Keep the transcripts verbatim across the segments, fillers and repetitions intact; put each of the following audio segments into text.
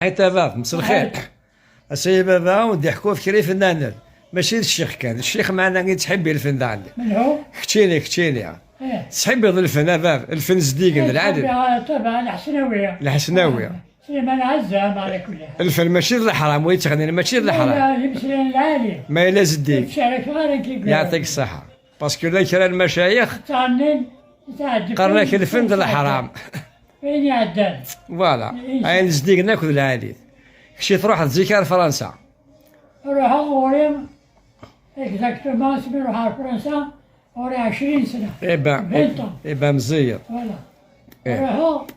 Ḥit a bab, mselxir. Ass-a ya baba, ur d-iḥku ɣef kra ifennanen. Mačči d ccix kan, d ccix meɛna yettḥibbi lfen daɣen. Menhu? Keččini, keččini. Eh. Tettḥibbiḍ lfen a bab, lfen zeddigen, eh, d lɛali. Ttḥibbiɣ, eh, ṭṭabɛa, Lḥesnawi. Lḥesnawi. Sliman Ɛazam, ɛla kulli ḥal. Lfen mačči d leḥram, wa yettɣennin mačči d leḥram. Ma yella d imeslayen lɛali. Ma yella zeddig. Ur ttcerrikeɣ ara nekk deg. Yeɛṭik ṣṣeḥḥa. Parce que llan kra n lmacayix qqaren-ak lfen d leḥram. Ayen iɛeddan. Voilà. Ayen zeddigen akk d lɛali. Kečči truḥeḍ zik ar Fransa. Ruḥeɣ ɣur-i, exactement, asmi ruḥeɣ ar Fransa, ɣur-i ɛecrin sna. Eh ben, vingt ans. Eh ben, meẓẓiyeḍ. Voilà. Eh. Ruḥeɣ,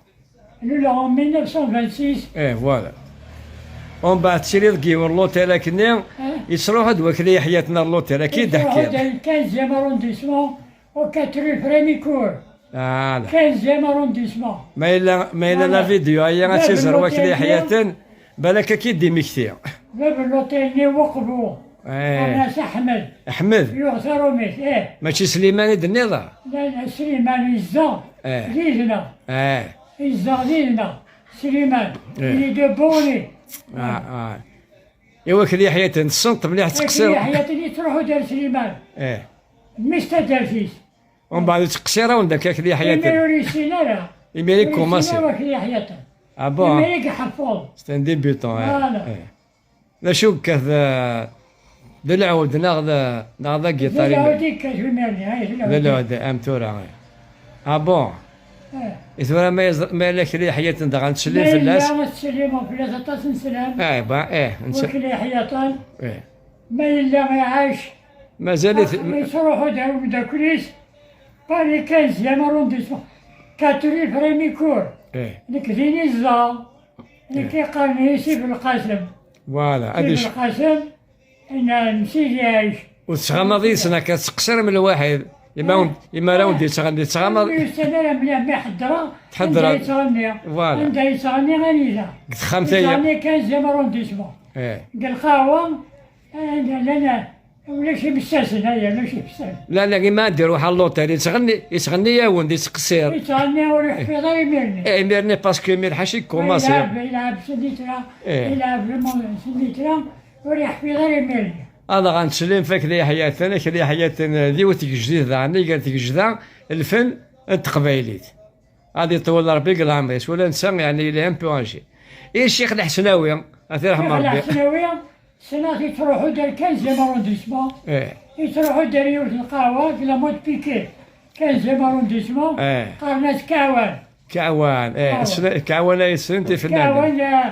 luleɣ en mille neuf cent vingt-six. Eh, voilà. Umbeɛd tiliḍ deg yiwen n l'hôtel akkenni, eh, yettruḥu-d wakli Yeḥyaten ar l'hôtel, akka i d-teḥkiḍ. Yettruḥu-d ar le quinzième arrondissement, au quatre rue Frémicourt. Voilà. Quinzième arrondissement. Ma yella, ma yella la vidéo-aya ad tt-iẓer wakli Yeḥyaten, balak ad k-id-imekti. Bab n l'hôtel-nni Weqbu. Eh. Qqaren-as Ḥmed. Ḥmed. Yuɣ tarumit, eh. Mačči Sliman i d-tenniḍ? La, la, Sliman yezdeɣ, eh, did-neɣ. Eh. Yezdeɣ did-neɣ, Sliman. Eh. Il est de Boni. Ah, ah. I wakli Yeḥyaten, tessneḍ mliḥ, tettqeṣṣireḍ. Wakli Yeḥyaten yettruḥu-d ar Sliman. Eh. Mmi-s taddart-is. Umbeɛd ur ttqeṣṣir-awen-d akka wakli Yeḥyaten. Imir ur yessin ara. Imir i yekkumaṣi. Ur yessin ara wakli Yeḥyaten. Ah bon? Imir i iḥeffeḍ. C'est un débutant, eh. Voilà. Eh. D acu yekkat, d, d lɛud neɣ d, neɣ d agiṭar? D lɛud i yekkat imir-nni, ay, d lɛud. D lɛud, am tura, ay. Ah bon? Eh. I tura ma yeẓ-, ma yella kra Yeḥyaten dɣa nettsellim fell-as? Ma yella ad tettsellim fell-as aṭas n sslam. Eh, ba, eh, nse- Wakli Yeḥyaten. Eh. Ma yella iɛac. Mazal-it. Yettruḥu-d ar umeddakel-is, Paris quinzième arrondissement. Quatre rue Frémicourt. Eh. Nekk din i zdeɣ. Nekk i qqaren-iyi Si Belqasem. Voilà, Si Belqasem, inna Msidi Ɛic. Ur tettɣamaḍ yid-sen akka, tettqeṣṣirem lwaḥid. Ima, eh, ima ara wen-d-yettɣ-, yettɣamaḍ. Ur yessin ara mliḥ, mi ḥeddreɣ, tḥeddreḍ. Anda yettɣenni. Voilà. Anda yettɣenni anida. Deg texxamt-aya. Yettɣenni quinzième arrondissement. Eh. Deg lqahwa, anda llan, ulac imessasen, aya, ulac imessasen. La, la, ima ad iruḥ ɣer l'hôtel, yettɣenni, yettɣenni-yawen-d, yettqeṣṣir. Yettɣenni ur yeḥfiḍ ara imir-nni. Eh, imir-nni, parce que imir ḥaca yekkumaṣi. Ilɛeb, ilɛeb s nnitra, eh, ilɛeb s nnitra, ur yeḥfiḍ ara imir-nni. Adɣa nettsellim f Akli Yeḥyaten, Akli Yeḥyaten, eh, d yiwet tgejdit daɣen, iger tgejda, lfen n teqbaylit. Ad iṭwel Rebbi deg leɛmer-is, ula netta, yeɛni, il est un peu âgé. I Ccix Lḥesnawi, ad t-irḥem Rebbi. Ccix Lḥesnawi, ssneɣ-t yettruḥu-d ar quinzième arrondissement. Eh. Yettruḥu-d ar yiwet n lqahwa, deg la mode Piquet. Quinzième arrondissement, eh, qqaren-as Kaɛwan. Kaɛwan, eh, Kaɛwan. Ssne-, Kaɛwan ay ssnen tifellanin. Kaɛwan, eh,